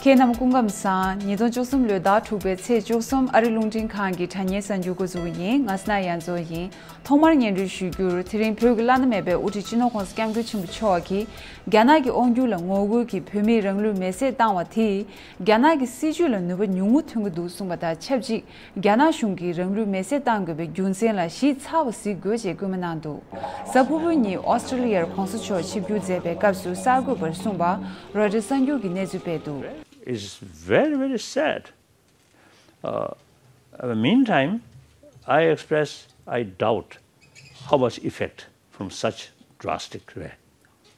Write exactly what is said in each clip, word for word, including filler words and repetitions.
ཁྱེད་རྣམས་སྐུ་ཁམས་བཟང་། ཉིས་སྟོང་བཅུ་གསུམ་ལོའི་ཟླ་དྲུག་པའི་ཚེས་བཅུ་གསུམ་ཨ་རི་རླུང་འཕྲིན་ཁང་གི་དྲ་བརྙན་གསར་འགྱུར་འགོ་འཛུགས་ཡིན། ང་སྣ་ཡ་མཚོ་ཡིན། ཐོག་མར་སྙན་སྒྲོན་ཞུ་རྒྱུར། དེ་རིང་བོད་ཀྱི་བླ་ན་མེད་པའི་དབུ་ཁྲིད་སྤྱི་ནོར་༸གོང་ས་༸སྐྱབས་མགོན་ཆེན་པོ་མཆོག་གིས་རྒྱ་ནག་གི་དབང་སྒྱུར་ལ་ངོ་རྒོལ་གྱིས་བོད་མིས་རང་ལུས་མེར་སྲེག་བཏང་བ་དེས་རྒྱ་ནག་གི་སྲིད་བྱུས་ལ་ནུས་པ་ཉུང་ངུ་ཐོན་གྱི་འདུག་གསུངས་པ་དང་ཆབས་ཅིག་རྒྱ་ནག་གཞུང་གིས་རང་ལུས་མེར་སྲེག་གཏང་དགོས་པའི་རྒྱུ་མཚན་ལ་ཞིབ་ཚགས་པ་གཟིགས་དགོས་ཅེས་སྐུལ་མ་གནང་འདུག་གཟའ་ཕུར་བུ་ཉིན་ཨོ་སི་ཀྲི་ལི་ཡར་༸གོང་ས་མཆོག་ཆིབས་བསྒྱུར་མཛད་པའི་སྐབས་སུ་གསར་འགོད་པར་གསུངས་པ་རོའི་ཊར་གསར་འགྱུར་གྱིས་གནས་ཚུལ་སྤེལ་འདུག It's very, very sad. Uh, in the meantime, I express, I doubt how much effect from such drastic,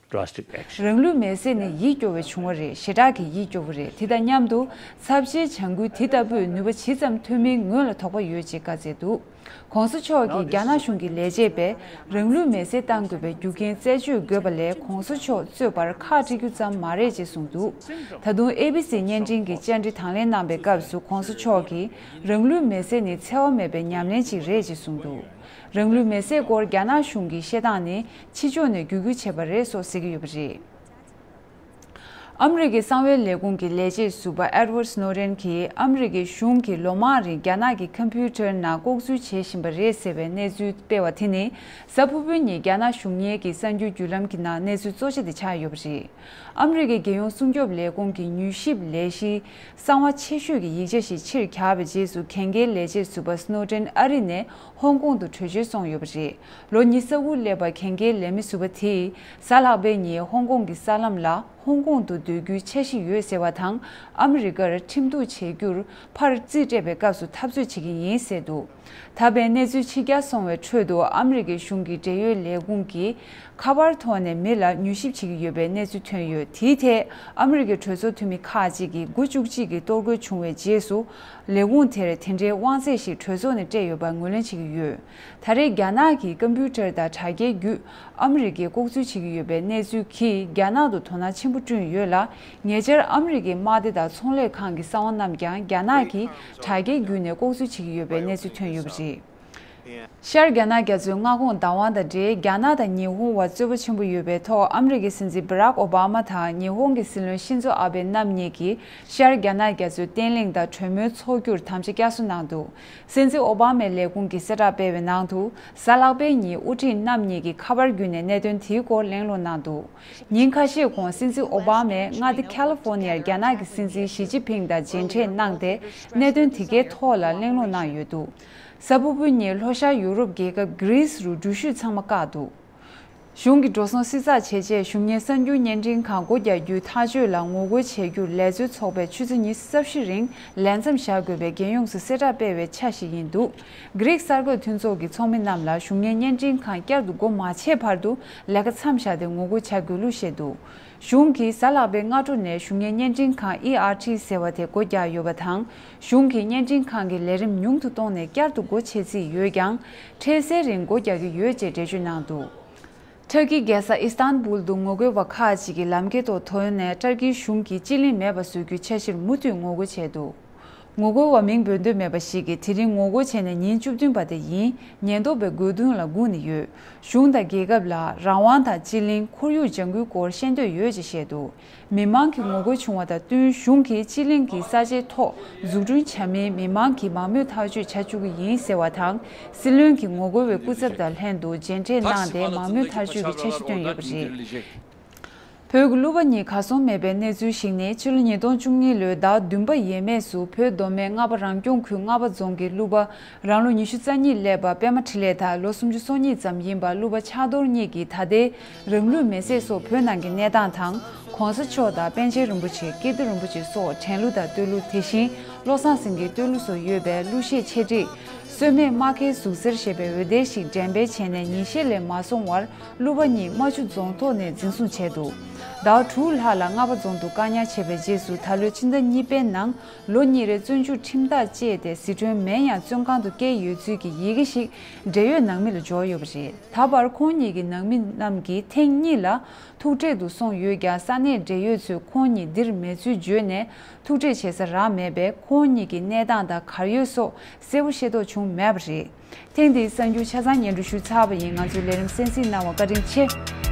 drastic action. རང་ལུས་མེར་སྲེག་ནི་ཡིད་སྐྱོ་བའི་བྱུང་བ་རེད། ཞེ་དྲག་གི་ཡིད་སྐྱོ་བོ་རེད། དེ་དང་མཉམ་དུ་ཚབས་ཆེའི་བྱ་འགུལ་དེ་ལྟ་བུས་ནུས་པ་ཇི་ཙམ་ཐོན་མིན་ངོས་ལ་དོགས་པ་ཡོད་ཅེས་བཀའ་སྩལ་འདུག ༸གོང་ས་མཆོག་གིས་རྒྱ་ནག་གཞུང་གི་ལས་བྱེད་པས་རང་ལུས་མེར་སྲེག་གཏང་དགོས་པའི་རྒྱུ་རྐྱེན་རྩད་གཅོད་དགོས་པ་ལས་༸གོང་ས་མཆོག་གཙོས་པར་ཁག་དཀྲི་རྒྱུ་ཙམ་མ་རེད་ཅེས་གསུངས་འདུག་ད་དུང་ཨེ་བི་སི་བརྙན་འཕྲིན་གྱི་བཅར་འདྲི་དང་ལེན་གནང་པའི་སྐབས་སུ་༸གོང་ས་མཆོག་གིས་རང་ལུས་མེར་སྲེག་ནི་འཚེ་བ་མེད་པའི་ཉམས་ལེན་ཅིག་རེད་ཅེས་གསུངས་འདུག་རང་ལུས་མེར་སྲེག་སྐོར་རྒྱ་ནག་གཞུང་གིས་བཤད་སྟངས་ནི་ཕྱི་ཕྱོགས་ནས་བརྒྱུད་སྐུལ་བྱས་པ་རེད་སོགས་ཟེར་གྱི་ཡོད་པ་རེད། ཨ་མི་རི་ཀའི་གསང་བའི་ལས་ཁུངས་ཀྱི་ལས་བྱེད་ཟུར་པ་ཨེ་ཌི་ཝར་ཌི་སྣོ་ཌེན་གྱིས་ཨ་མི་རི་ཀའི་གཞུང་གིས་ལོ་མང་རིང་རྒྱ་ནག་གི་ཀམ་པུའུ་ཊར་ནང་ལྐོག་འཛུལ་བྱེད་བཞིན་པ་རེད་ཟེར་བའི་གནས་ཚུལ་སྤེལ་བ་དེ་ནི་གཟའ་ཕུར་བུའི་ཉིན་རྒྱ་ནག་གཞུང་གཉེར་གྱི་གསར་འགྱུར་བརྒྱུད་ལམ་གྱི་ནང་གནས་ཚུལ་གཙོ་ཆེ་དེ་ཆགས་ཡོད་པ་རེད། ཨ་མི་རི་ཀའི་རྒྱལ་ཡོངས་སྲུང་སྐྱོབ་ལས་ཁུངས་ཀྱི་མྱུལ་ཞིབ་ལས་གཞིའི་གསང་བ་ཆེ་ཤོས་ཀྱི་ཡིག་ཆ་ཞིག་ཕྱིར་གྱར་བའི་རྗེས་སུ་གན་རྒྱའི་ལས་བྱེད་ཟུར་པ་སྣོ་ཌེན་ཨ་རི་ནས་ཧོང་ཀོང་དུ་བྲོས་བྱོལ་སོང་ཡོད་པ་རེད། ལོ་ཉི་ཤུ་རྩ་དགུ་སླེབས་པ་གན་རྒྱའི་ལས་མི་ཟུར་པ་དེས་གཟའ་ལྷག་པའི་ཉིན་ཧོང་ཀོང་གི་གསར་ལམ་ལ་ཧོང་ཀོང་དུ་སྡོད་རྒྱུའི་འཆར་གཞི་ཡོད་ཟེར་བ་དང་། ཨ་མི་རི་ཀར་ཁྲིམས་གཏུག་བྱེད་རྒྱུར་ཕར་རྩིས་སྤྲད་པའི་སྐབས་སུ་འཐབ་རྩོད་བྱེད་ཀྱི་ཡིན་ཟེར་འདུག་ད་ཕན་གནས་ཚུལ་ཕྱི་གྱར་སོང་བའི་ཁྲོད་དུ་ཨ་མི་རི་ཀའི་གཞུང་གི་འབྲེལ་ཡོད་ལས་ཁུངས་ཀྱིས་ཁ་པར་ཐོག་ནས་མི་ལ་མྱུལ་ཞིབ་བྱེད་ཀྱི་ཡོད་པའི་གནས་ཚུལ་ཐོན་ཡོད། དེའི་ཐད་ཨ་མི་རི་ཀའི་གྲོས་ཚོགས་འཐུས་མི་ཁག་ཅིག་གིས་དགུ་བཅུ་གཅིག་གི་གཏོར་རྒོལ་བྱུང་བའི་རྗེས་སུ་ལས་ཁུངས་དེར་དེ་འདྲའི་དབང་ཚད་ཞིག་གྲོས་ཚོགས་ནས་སྤྲད་ཡོད་པར་ངོས་ལེན་བྱེད་ཀྱི་ཡོད། ད་རེས་རྒྱ་ནག་གི་ཀམ་པུའུ་ཊར་དང་དྲ་རྒྱའི་བརྒྱུད་ཨ་མི་རི་ཀས་ལྐོག་འཛུལ་བྱེད་ཀྱི་ཡོད་པའི་གནས་ཚུལ་གྱིས་རྒྱ་ནག་ཏུ་དོ་སྣང་ཆེན་པོ་བསྐྲུན་ཡོད་ལ། ཉེ་ཆར་ཨ་མི་རི་ཀའི་དམག་སྡེ་དང་ཚོང་ལས་ཁང་གི་གསང་བ་རྣམས་ཀྱང་རྒྱ་ནག་གིས་དྲ་རྒྱའི་བརྒྱུད་ནས་ལྐོག་འཛུལ་བྱེད་ཀྱི་ཡོད་པའི་གནས་ཚུལ་ཐོན་ཡོད་པ་རེད། ཤར་རྒྱ་ནག་རྒྱ་མཚོའི་མངའ་ཁོངས་བདག་དབང་དང་འབྲེལ་རྒྱ་ནག་དང་ཉི་ཧོང་བར་རྩོད་པ་ཆེན་པོ་ཡོད་པའི་ཐོག་ཨ་མི་རི་ཀའི་སྲིད་འཛིན་བྷ་རག་ཨོ་བྷ་མ་དང་ཉི་ཧོང་གི་སྲིད་བློན་ཤིན་ཛོ་ཨ་བྷེ་རྣམ་གཉིས་ཀྱིས་ཤར་རྒྱ་ནག་རྒྱ་མཚོའི་བརྟན་ལྷིང་དང་གྲོས་མོལ་འཚོགས་རྒྱུར་དམ་བཅའ་བསྐྱར་གསོ་གནང་འདུག་སྲིད་འཛིན་ཨོ་བྷ་མའི་ལས་ཁུངས་ཀྱིས་གསལ་བསྒྲགས་སྤེལ་བའི་ནང་དུ། གཟའ་ལྷག་པའི་ཉིན་དབུ་ཁྲིད་རྣམ་གཉིས་ཀྱིས་ཁ་པར་བརྒྱུད་ནས་གནད་དོན་དེའི་སྐོར་གླེང་སློང་གནང་འདུག་ཉིན་ཁ་ཤས་གོང་སྲིད་འཛིན་ཨོ་བྷ་མས་མངའ་སྡེ་ཁ་ལི་ཧྥོ་ནི་ཡར་རྒྱ་ནག་གི་སྲིད་འཛིན་ཞི་ཅིན་ཕིང་དང་མཇལ་འཕྲད་གནང་སྟེ་གནད་དོན་དེ་གའི་ཐོག་ལ་གླེང་སློང་གནང་ཡོད་འདུག་གཟའ་ཕུར་བུའི་ཉིན་ལྷོ་ཤར་ཡུ་རོབ་རྒྱལ་ཁབ་གྷི་རིས་རུ་འགྲུལ་བཞུད་ཚང་མ་བཀག་འདུག་གཞུང་གི་འགྲོ་སོང་བསྲི་ཚགས་བྱེད་ཆེད་གཞུང་གཉེར་གསར་འགྱུར་བརྙན་འཕྲིན་ཁང་སྒོ་རྒྱག་རྒྱུའི་ཐག་གཅོད་ལ་ངོ་རྒོལ་བྱེད་རྒྱུར་ལས་རྩོལ་ཚོགས་པས་ཆུ་ཚོད་ཉི་ཤུ་རྩ་བཞི་རིང་ལས་མཚམས་བཞག་དགོས་པའི་རྒྱལ་ཡོངས་སུ་གསལ་བསྒྲགས་སྤེལ་བའི་ཆ་ཞིག་ཡིན་འདུག་གྷི་རིག་གསར་འགོད་མཐུན་ཚོགས་ཀྱི་ཚོགས་མི་རྣམས་ལ་གཞུང་གཉེར་བརྙན་འཕྲིན་ཁང་བསྐྱར་དུ་སྒོ་མ་ཕྱེ་བར་དུ་ལས་ཀ་མཚམས་བཞག་སྟེ་ངོ་རྒོལ་བྱ་དགོས་ལུགས་བཤད་འདུག་གཞུང་གིས་གཟའ་ལྷག་པའི་སྔ་དྲོ་ནས་གཞུང་གཉེར་བརྙན་འཕྲིན་ཁང་ཨི་ཨར་ཊི་ཟེར་བ་དེ་སྒོ་བརྒྱབ་ཡོད་པ་དང་། གཞུང་གིས་བརྙན་འཕྲིན་ཁང་གི་ལས་རིམ་ཉུང་དུ་གཏོང་ནས་བསྐྱར་དུ་སྒོ་ཕྱེ་རྩིས་ཡོད་ཀྱང་། འཕྲལ་སེལ་རིང་སྒོ་རྒྱག་གི་ཡོད་ཅེས་འགྲེལ་བརྗོད་གནང་འདུག་ཊར་ཀིའི་རྒྱལ་ས་ཨི་སི་ཐན་བུལ་དུ་ངོ་རྒོལ་བ་ཁག་ཅིག་གིས་ལམ་ཁའི་ཐོག་ཐོན་ནས་ཊར་ཀིའི་གཞུང་གིས་སྤྱི་གླིང་མེད་པ་བཟོ་རྒྱུའི་འཆར་གཞིར་མུ་མཐུད་ངོ་རྒོལ་བྱས་འདུག་ངོ་རྒོལ་བ་མིང་འབོད་འདོད་མེད་པ་ཞིག་གིས་དེ་རིང་ངོ་རྒོལ་བྱས་ནས་ཉིན་བཅུ་བདུན་པ་དེ་ཡིན། ཉེན་རྟོག་པའི་རྒོལ་རྡུང་ལ་སྒུག་ནས་ཡོད། གཞུང་དང་རྒྱལ་ཁབ་ལ་རང་དབང་དང་སྤྱི་གླིང་ཁོར་ཡུག་ལྗང་གུའི་སྐོར་ཤེས་འདོད་ཡོད་ཅེས་བཤད་འདུག་མི་མང་གི་ངོ་རྒོལ་བྱུང་བ་དང་བསྟུན། གཞུང་གིས་སྤྱི་གླིང་གི་ས་ཆའི་ཐོག་འཛུགས་སྐྲུན་བྱ་མིན་མི་མང་གིས་མང་མོས་ཐག་གཅོད་བྱ་བཅུག་གི་ཡིན་ཟེར་བ་དང་། སྲིད་བློན་གྱིས་ངོ་རྒོལ་བའི་སྐུ་ཚབ་དང་ལྷན་དུ་མཇལ་འཕྲད་གནང་སྟེ་མང་མོས་ཐག་གཅོད་ཀྱི་འཆར་གཞི་བཏོན་ཡོད་པ་རེད། བོད་ཀྱི་གླུ་པ་གཉིས་གར་སོང་མེད་པའི་གནས་ཚུལ་ཞིག་ནི། ཕྱི་ལོ་ཉིས་སྟོང་བཅུ་གཉིས་ལོའི་ཟླ་བདུན་པ་ཡས་མས་སུ་བོད་མདོ་སྨད་རྔ་པ་རང་སྐྱོང་ཁུལ་རྔ་པ་རྫོང་གི་གླུ་པ་རང་ལོ་ཉི་ཤུ་རྩ་གཉིས་སླེབས་པ་པད་མ་འཕྲིན་ལས་དང་ལོ་སུམ་ཅུ་སོ་གཉིས་ཙམ་ཡིན་པ་གླུ་པ་ཕྱག་རྡོར་གཉིས་ཀྱིས་ད་ལྟའི་རང་ལུས་མེར་སྲེག་སོགས་བོད་ནང་གི་གནས་སྟངས་དང་། ༸གོང་ས་མཆོག་དང་པཎ་ཆེན་རིན་པོ་ཆེ། ཀིརྟི་རིན་པོ་ཆེ་སོགས་དྲན་གླུ་དང་བསྟོད་གླུ། དེ་བཞིན་བློ་བཟང་སེང་གེའི་བསྟོད་གླུ་སོགས་ཡོད་པའི་གླུ་གཞས་ཆེད་སྒྲིག་སྲོལ་མེད་རྨ་ཁའི་ཟུག་གཟེར་ཞེས་པའི་འོད་སྡེར་ཞིག་འགྲེམས་སྤེལ་བྱས་ནས་ཉིན་ཤས་ལས་མ་སོང་བར། གླུ་པ་གཉིས་རྨ་ཆུ་རྫོང་ཐོག་ནས་འཛིན་བཟུང་བྱས་འདུག་ཟླ་བ་དྲུག་ལྷག་ལ་རྔ་པ་རྫོང་དུ་བཀག་ཉར་བྱས་པའི་རྗེས་སུ། ད་ལོའི་ཕྱི་ཟླ་གཉིས་པའི་ནང་ལོ་གཉིས་རེའི་བཙོན་འཇུག་ཁྲིམས་ཐག་བཅད་དེ་ཟི་ཁྲོན་མེན་ཡང་བཙོན་ཁང་དུ་བསྐྱལ་ཡོད་ཚུལ་གྱི་ཡི་གེ་ཞིག་འབྲེལ་ཡོད་ནང་མི་ལ་འབྱོར་ཡོད་པ་རེད། ད་བར་ཁོང་གཉིས་ཀྱི་ནང་མི་རྣམས་ཀྱིས་ཐེངས་གཉིས་ལ་ཐུག་འཕྲད་དུ་སོང་ཡོད་ཀྱང་། ས་གནས་འབྲེལ་ཡོད་ཚོས་ཁོང་གཉིས་འདིར་མེད་ཚུལ་བརྗོད་ནས། ཐུག་འཕྲད་བྱེད་ས་རག་མེད་པས། ཁོང་གཉིས་ཀྱི་གནས་སྟངས་དང་གར་ཡོད་སོགས་གསལ་པོ་ཤེས་རྟོགས་བྱུང་མེད་པ་རེད། ཐེངས་འདིའི་གསར་འགྱུར་ཆ་ཚང་སྙན་སྒྲོན་ཞུས་ཚར་བ་ཡིན། ང་ཚོའི་ལས་རིམ་གསན་གཟིགས་གནང་བར་བཀའ་དྲིན་ཆེ།